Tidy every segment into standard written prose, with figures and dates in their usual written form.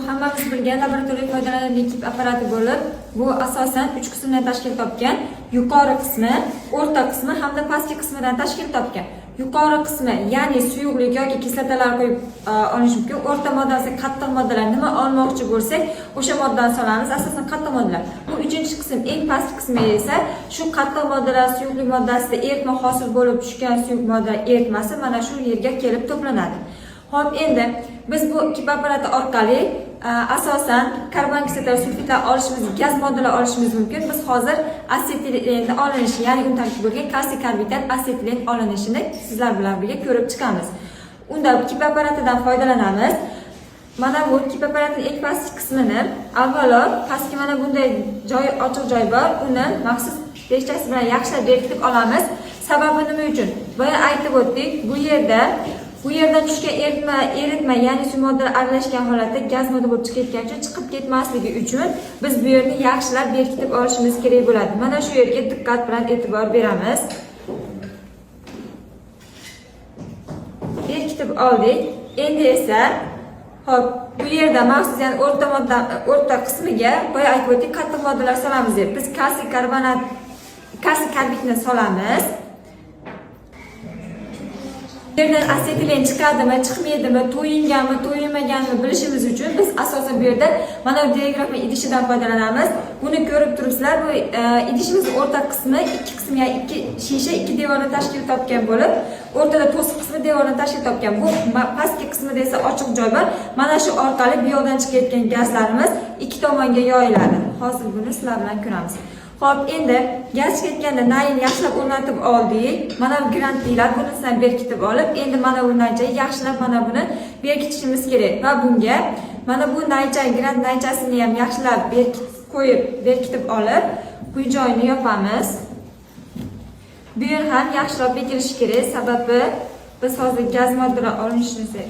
hammamiz bilgan laboratoriya foydalanadigan KIP apparati bo'lib, bu asosan 3 qismdan tashkil topgan: yuqori qismi, o'rta qismi hamda pastki qismidan tashkil topgan. Yuqori qismi, ya'ni suyuqlik yoki kislotalar qo'yib olish mumkin. O'rta moddasi qattiq moddalar, nima olmoqchi bo'lsak, o'sha moddani solamiz, asosan qattiq moddalar. Bu uchinchi qism, eng pastki qismi esa shu qattiq moddalar, suyuqlik moddasida eritma hosil bo'lib tushgan suyuq moddalar eritmasi mana shu yerga kelib to'planadi. Xo'p, endi biz bu KIP apparati orqali asosan karbon kislota, sulfitlar olishimiz, gaz moddalar olishimiz mumkin. Biz hozir asetilenni olinishi, ya'ni uni tarkibi bo'lgan kalsiy karbiddan asetilen olinishini sizlar bilan birga ko'rib chiqamiz. Unda KIP apparatidan foydalanamiz. Mana bu KIP apparatining eng pastki qismini avvalo pastki mana bunday joy, ochiq joy bor, uni maxsus teshchasi bilan yaxshilab berkitib olamiz. Sababi nima uchun? Boya aytib o'tdik, bu yerdan tushgan eritma, ya'ni suv moddalar aralashgan holatda gaz modda bo'lib chiqayotgani uchun, chiqib ketmasligi uchun biz bu yerni yaxshilab berkitib olishimiz kerak bo'ladi. Mana shu yerga diqqat bilan e'tibor beramiz. Berkitib oldik. Endi esa hop, bu yerda maxsus, ya'ni o'rta modda, o'rta qismiga boya aytib o'tdik, qattiq moddalar solamiz deb. Biz kalsiy karbonat, kalsiy karbidni solamiz. Bu yerdan asetilen chiqadimi, chiqmaydimi, to'yinganmi, to'yinmaganmi bilishimiz uchun biz asosan bu yerda mana bu diagramma idishidan foydalanamiz. Buni ko'rib turibsizlar, bu idishimizning o'rta qismi ikki qism, ya'ni ikki shisha, ikki devorni tashkil topgan bo'lib, o'rtada to'siq qismi devorni tashkil topgan. Bu pastki qismida esa ochiq joy bor. Mana shu orqali bu yoqdan chiqayotgan gazlarimiz ikki tomonga yoyiladi. Hozir buni sizlar bilan ko'ramiz. Xo'p, endi gaz chiqayotganda nayni yaxshilab o'rnatib oldik. Mana bu grant deyiladi, bunisidan berkitib olib, endi mana bu naychaga yaxshilab mana buni berkitishimiz kerak va bunga mana bu naycha, grant naychasini ham yaxshilab berkitib qo'yib, berkitib olib, bu joyini yopamiz. Bu yer ham yaxshiroq bekilishi kerak, sababi biz hozir gaz moddalar olinishini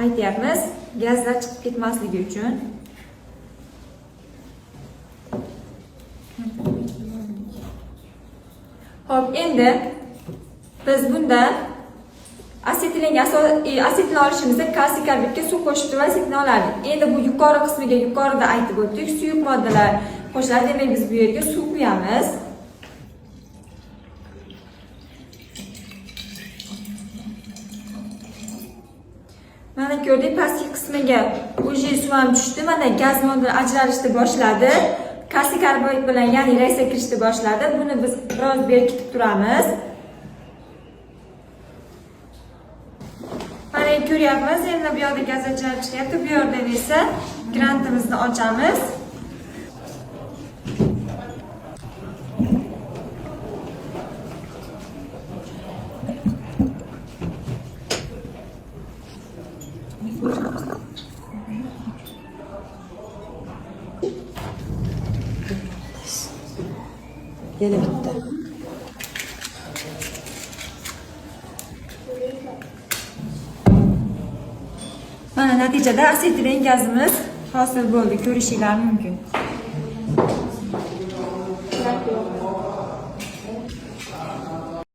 aytyapmiz, gazlar chiqib ketmasligi uchun. Xo'p, endi biz bunda asetilenga asetilen olishimizda kalsiy karbidga suv qo'shib turib asetilin olardik. Endi bu yuqori qismiga yuqorida aytib o'tdik, suyuq moddalar qo'shiladi. Demak, biz bu yerga suv quyamiz. Mana ko'rdik, pastki qismiga уже suv ham tushdi. Mana gaz moddalar ajralishni boshladi. Kalsiy karbid bilan, ya'ni reaksiya kirishni boshladi. Buni biz biroz berkitib turamiz. Mana ko'ryapmiz, endi bu yoqda gaz ajralib chiqyapti. Bu yerdan esa grantimizni ochamiz. Yana bitta. Mana natijada asetilen gazimiz hosil bo'ldi, ko'rishinglar mumkin.